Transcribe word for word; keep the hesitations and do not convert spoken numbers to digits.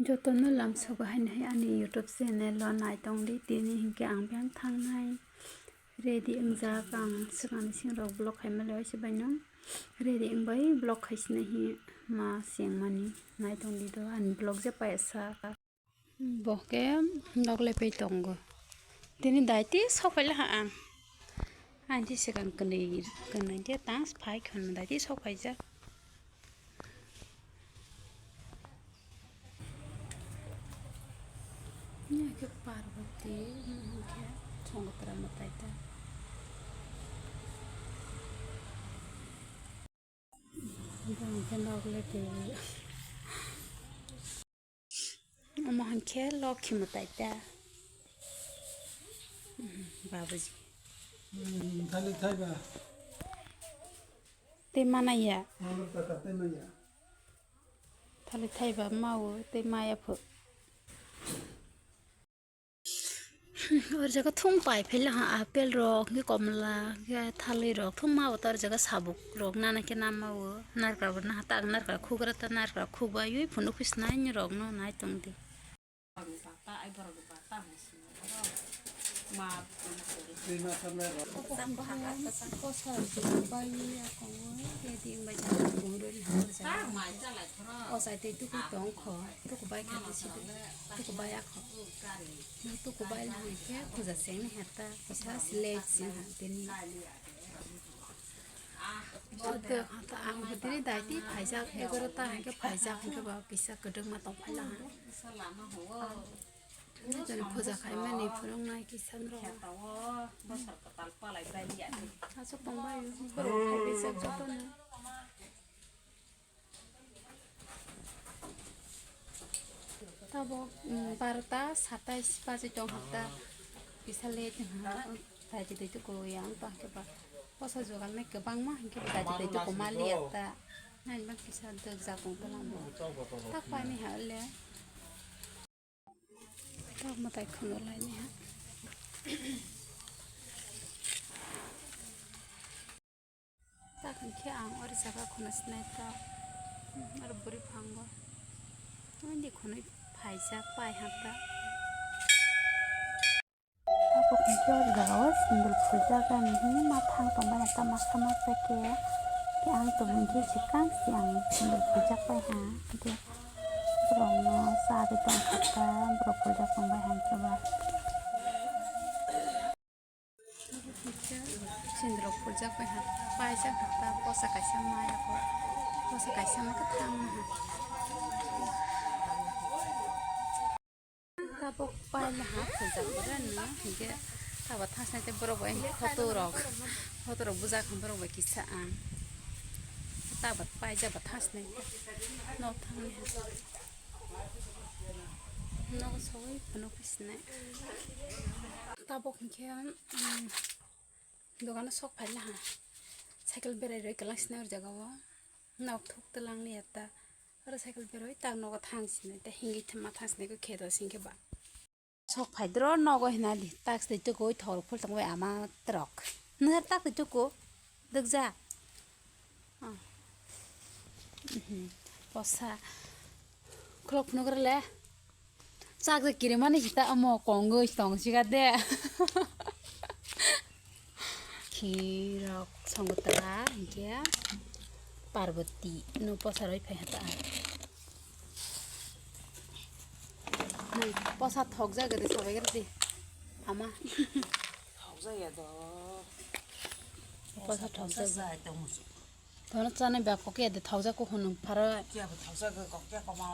Jotono lamsogo haino hai ani YouTube channel o naitongdi, tini hinkhe ang biyang thangnai ready wngjak, ang swkangni singrok vlog khaima le waisa baino ready wngbai vlog khaisinai hi ma sengmani naitongdi do ani vlog je paisa. Bo khe nok lepai tongo. Tini daiti sok paila ha ang. Ang je swkang kwnwi, kwnwi khe tang phai khon daiti sok paijak. Ni khe Parvati, ni khe Chongtra mwtai ta. Bo khe nok lepai. Omo hinkhe Lokhi mwtai ta. Babuji. Hmm, thali thaiba. Tei manaya. Manuk kaka tei maya. Thali thaiba mawo tei maya pho. O jaga thung pai phela ha, apple rok, hwnkhe komla, hwnkhe thalwi rok, thung ma bo tor jaga sabuk rok nana khe nama o, narikal bo naha tak narikal khugra ta narikal khukbai ui phunuk phi snai rok no nai tong di. O sai tei tuku tong kho, tuku bai kha tei si tuku bai akho. Tuku bai la hwnkhe khuja chengni hata kisa slej sing ha tini. Ang hwtini daiti phaijak egaroh ta hwnkhe phaijak hwnkhe ba kisa kwdwkma tong phaila ha. Nini jani puja khaimani phunuknai kisa norok. Aswk tongbai borok phaibaijak jotono. Tabok, mm, barota satais baji tong hapta. Kisa late wngha. Daiti daiti ko yang tong hwnkhe ba. Posa jugalnai kwbangma hwnkhe daiti daiti ko mali ya ta. Nai bang kisa dwk jakong tong lama. Tak pani ha le. Tak mwtai khwnwi laini ha. Tak hinkhe ang ori jaga khwna sinai ta, oro bwrwi phango. Hindi khwnwi phaijak pai hapta. Tabuk hinkhe ori jaga o sindil phuljak ani hwnwi ma thang tongbai hapta masta masta khe. Khe ang tubun khe swkang se ang sindil phuljak pai ha. Hinkhe borokno chabi tong kha ta, borok phuljak tongbai hinkhe ba. Sindrok phuljak bai ha, paijak ha ta, posa kaisa maya kho, posa kaisa ma kwthang ma ha. Tabok paila ha phuljak bwrano, hinkhe taba thasnai tei borok bai photo rok, photo rok bujak ha borok bai kisa ang. Taba paijak ba thasnai nok thangni ha. Nogo sogwi phunuk phi sinai. Tabok hinkhe, um, dogano sok phaila ha. Cycle berai rwi kwlang sinai o jaga o. Nok thuk twlang liya ta. Oro cycle berai tak nogo thang sinai ta hingwi thangma thang sinai khe kheto singkhe ba. Sok phai dro nogo hina di tak twi tuku thol phul tong bai ama trok. Nang tak twi tuku dwkja. Ah. Mhm. Posa. Khulok phunuk rwle. Chak je kirimani hita omo kongwi tong sika de. Khirok songotra hinkhe Parvati no posa roi phai hata. Posa thok jagadi sabai gadi. Ama. Thok jaya do. Posa thok jaya. Tono chana bia kokya de thok ja ko hwnung phara. Kya bo thok ja ko kokya ko ma.